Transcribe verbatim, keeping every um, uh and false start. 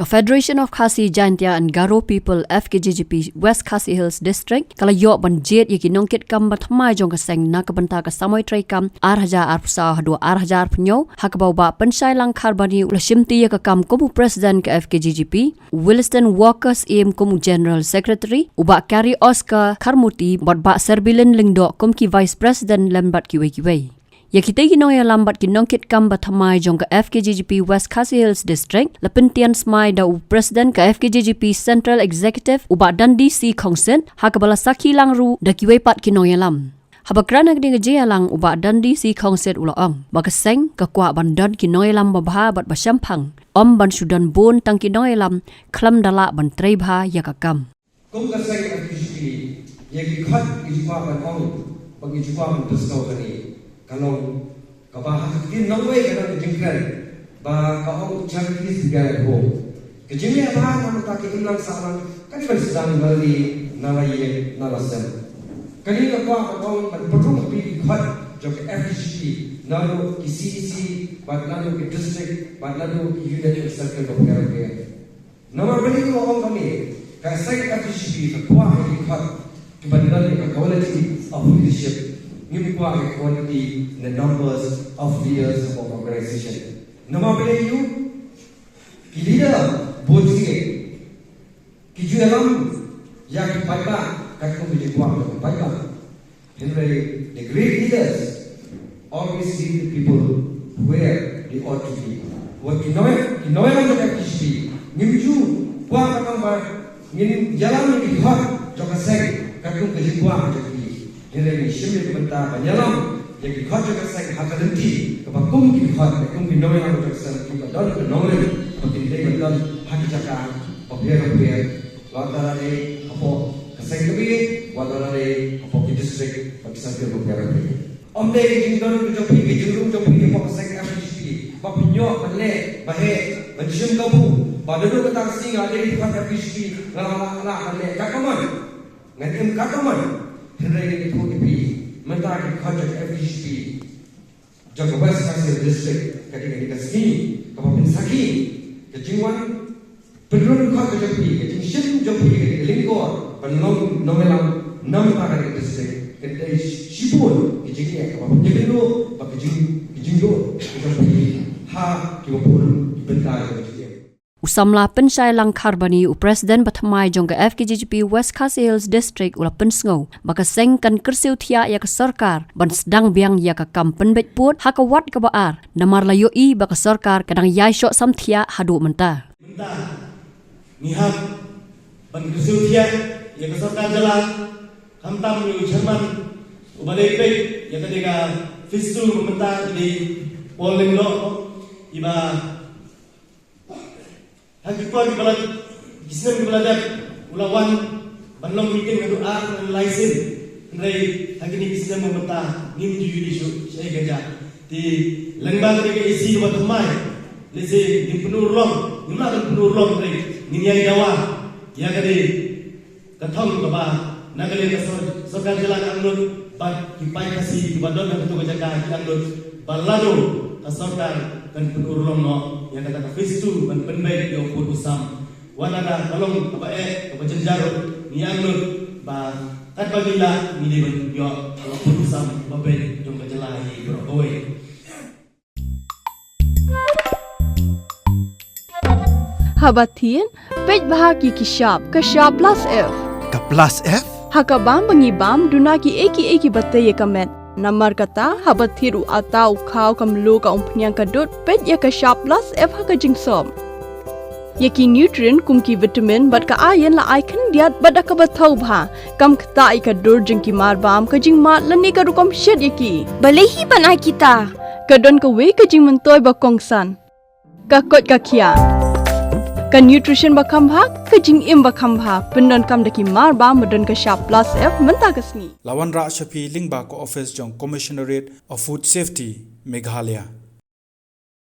Ka Federation of Khasi Jaintia and Garo People, F K J G P, West Khasi Hills District ka la ïoh ban jied ïa ki nongkitkam bathymmai jong ka seng na ka bynta ka samoi treikam ar hajar arphew saw haduh ar hajar arphew hynñiew, ha kaba u Bah Pynshai Langkharbani u la shimti ïa ka kam kum u President ka F K J G P, Williston Walker Syiem kum u General Secretary, u Bah Kari Oscar Kharmuti bad Bah Serbilin Lyngdoh kum ki Vice President lem bad kiwei kiwei. Ïa kitei ki nongïalam bad ki nongkitkam bathymmai jong ka F K J G P West Khasi Hills District la pyntian smai da u President ka F K J G P Central Executive, u Bah Dundee C Khongsit, ha kaba la sakhi lang ruh da kiwei pat ki nongïalam. Haba kren ha kane ka jingïalang, u Bah Dundee C Khongsit u la ong ba ka seng ka kwah ban don ki nongïalam babha bad bashemphang, ym ban shu don bun tang ki nongïalam khlem da lah ban trei bha ïa ka kam. Kum ka seng F K J G P, ïa ki khot ngi ju kwah ban ong, ba ngi ju kwah ban pynshai kane, ka long kaba ha ka ktien nongwei ka don ka jingkren ba ka ong, "Charities began at home." Ka jingleh bha na ka bynta ka imlang sahlang ka dei ban sdang na la ïing, na la ïing, na la sem. Kane nga kwah ban ong ban pynrung ha phi ki khot jong ka F K J G P, naduh ki C E C, bad naduh ki district, bad naduh ki unit, ki circle bapher bapher. Namar balei nga ong kane, ka seng F K J G P ka kwah ïa ki khot kiba don ïa ka quality of leadership. Ngim kwah ïa ka quality in the numbers of leaders of organization. Namar balei, ïa ki leader bun sien ki ju ïalam ïa ki paidbah katkum ki jingkwah jong ki paidbah. Hynrei the great leaders always lead the people where they ought to be. Wat ki nongïalam, ki nongïalam jong ka F K J G P, ngim ju kwah ban ong ba ngin ïalam ïa ki khot jong ka seng katkum ka jingkwah jong ki. Hynrei ngi shim ïa ka bynta ban ïalam ïa ki khot jong ka seng ha ka lynti kaba kum ki khot, kum ki nongïalam jong ka seng, kiba don ka nongrim ba kin dei ban don ha ki jaka bapher bapher. Wat la dei hapoh ka seng kaba ïeit, wat la dei hapoh ki district bad ki circle bapher bapher. Ym dei ka jingdon ka jong phi, ka jingrung jong phi hapoh ka seng F K J G P ba phin ïoh ban leh ba heh, ban shim kabu, ba naduh kata ka sngi nga dei ka F K J G P, nga lah, lah ban leh katba mon, ngan im katba mon. Hynrei ngan ïathuh ïa phi, mynta ki khot jong ka F K J G P jong ka West Khasi Hills District, ka dei kane ka sngi kaba pynsakhi ka jingwan pynrung khot ka jong phi, ka jingshim jong phi, ka dei ka lyngkor ban long nongïalam namar ka dei ka district. Ka dei shibun ka jingeh kaba pynïakynduh bad ka jing, ka jingduh ka jong phi ha kiba bun ki bynta jong ka jingeh. U samla Pynshai Langkharbani, u President bathymmai jong ka F K J G P West Khasi Hills District, u la pynsngew ba ka seng kan kyrsiew thiah ïa ka sorkar ban sdang biang ïa ka kam pynbeit pud ha ka wat kaba ar, namar la ïohi ba ka sorkar ka dang ïai shoh samthiah haduh mynta. Mynta ngi hap ban kyrsiew thiah ïa ka sorkar jylla, khamtam ïa u chairman uba dei peit ïa kane ka FISTU mynta, ka dei Paul Lyngdoh, iba ha ki por kiba la, ki snem kiba la dep u la wan ban long meeting haduh ar ne lai sien. Hynrei ha kine ki snem mynta ngim ju ïohi shuh shaei ka jia. Te lyngba kane ka A C kaba thymmai, lehse ngin pynurlong, ngim lah ban pynurlong, hynrei ngin ïai dawa ïa kane ka thong kaba na ka liang ka sor-, sorkar jylla ka angnud bad ki paid Khasi kiba don ha kato ka jaka ki angnud ba lano ka sorkar kan pynurlong noh ïa kata ka FISTU ban pynbeit ïa u pud u sam. Wat lada ka long kaba eh, kaba jynjar ruh, ngi angnud ba katba ngi lah ngi dei ban ïoh ïa u pud u sam ba beit jong ka jylla hi baroh kawei. Haba thied, peit bha ki ki shap, ka shap plus F. Ka plus F? Ha ka bam ba ngi bam, duna kiei kiei kiba tei ïa ka met. Namar kata, haba thied u atta u khaw, ka mluh, ka umphniang, ka dud, peit ïa ka shap plus F ha ka jingsop. Ïa ki nutrient kum ki vitamin bad ka iron la ai khyndiat bad da kaba thaw bha. Kam ktah ïa ka dur jong ki marbam, ka jingmad lane ka rukom shet ïa ki. Balei hi ban ai kita? Ka don kawei ka jingmyntoi ba kongsan. Ka koit ka khiah. Ka nutrition ba kham bha, ka jingim ba kham bha. Pyndonkam da ki marbam ba don ka shap plus F mynta ka sngi. La wanrah sha phi lyngba ka office jong Commissionerate of Food Safety, Meghalaya.